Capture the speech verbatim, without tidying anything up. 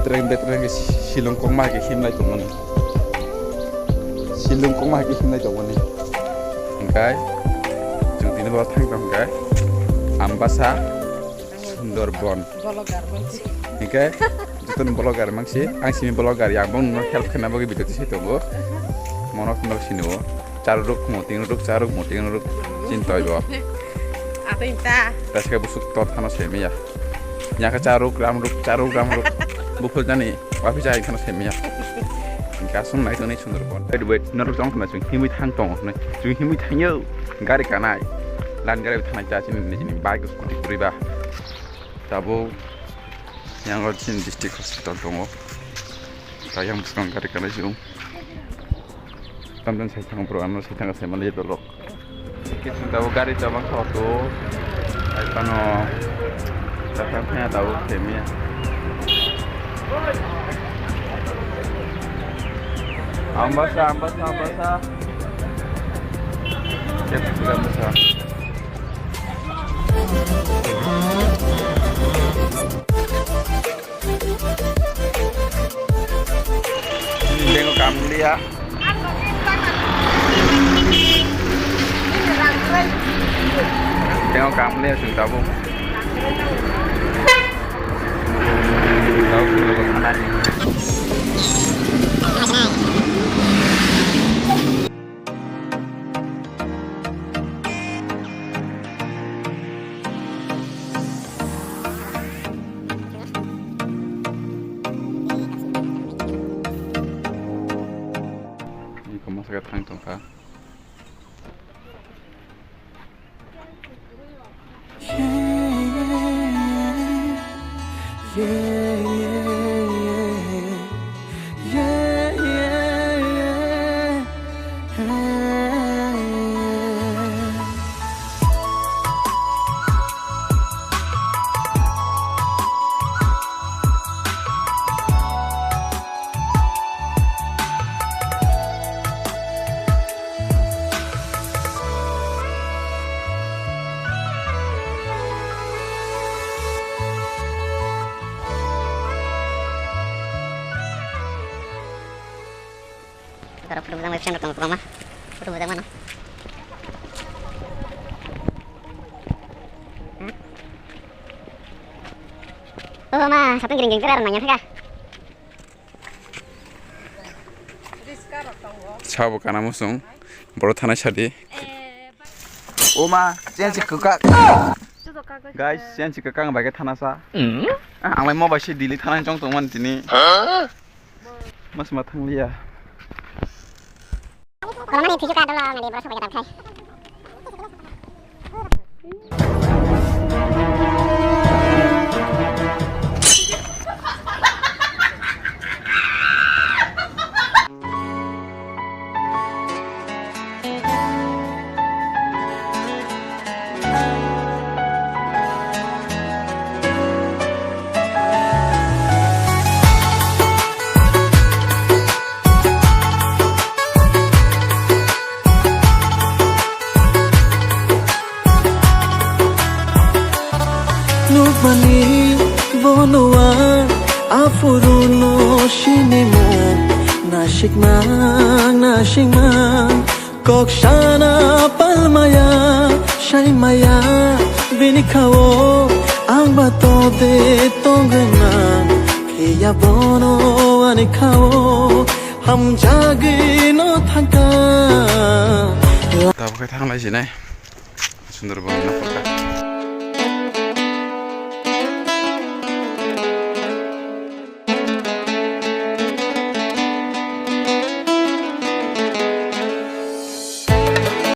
Betreng betreng ke silung kokma ke himlai tongmani. Silung kokma ke himlai tongmani. Hingkai chwng tini bo thang tong hingkai Ambasa Sundorbon. Vlogger mangsi. Hingkai jotono vlogger mangsi. Ang simi vlogger, yang bong no help khaina bagwi video tisi tongo. Mono no siniwo. Charuruk moting ruk, charuk moting ruk. Chintoi bo. Apa inta? Taske busuk tot hano semiya. Nyaka charuk ram ruk, charuk ram ruk. Buphul jani, wapi jai khana semiya. Kasung nai toni Sundorbon. Wait, wait, norok jong khana chung himui thang tong, chung himui thang yo. Gari kanai. Lan gari thanai cha chini nijini bike scooty kuriba. Tabo yang o chini district hospital tongo. Ta yang buskang gari kanai chung. Tamjani sai thang bro, ano sai thang sai mali dolok. Kiching tabo gari chabang kha auto. Ai pano. Tatang thaya tabo kemiya. Ambasa, Ambasa, Ambasa. Kep sudah Ambasa. Dengo kamlia. Dengo kamlia sing tabuk. Tabuk sing tabuk. Iko masaka thang tongkha. Tara photo bujang bai friend rok tongo kwbangma. Photo bujang mano. Hmm? Oh ma, sapung giring giring tara nang yang thaga. Sabo kana musung. Boro thanai sadi. O ma, chen si kwkak. Guys, chen si kwkak bai khe thana sa. Ah, ang lai mo bai si Delhi thana chong tongmani tini. Mas ma thangliya. Koromani thwisu ka dolo nadi borok sobai jadam khai. Nukmani bono ang aphuru no sinimung, nasikmang, nasikmang. Kok sana palmaya, saimaya, bini khao ang ba tode tongna, phiya bono ani khao hamjagwi no thangka. Tabuk khe thanglai sinai. Sundorbon no photo.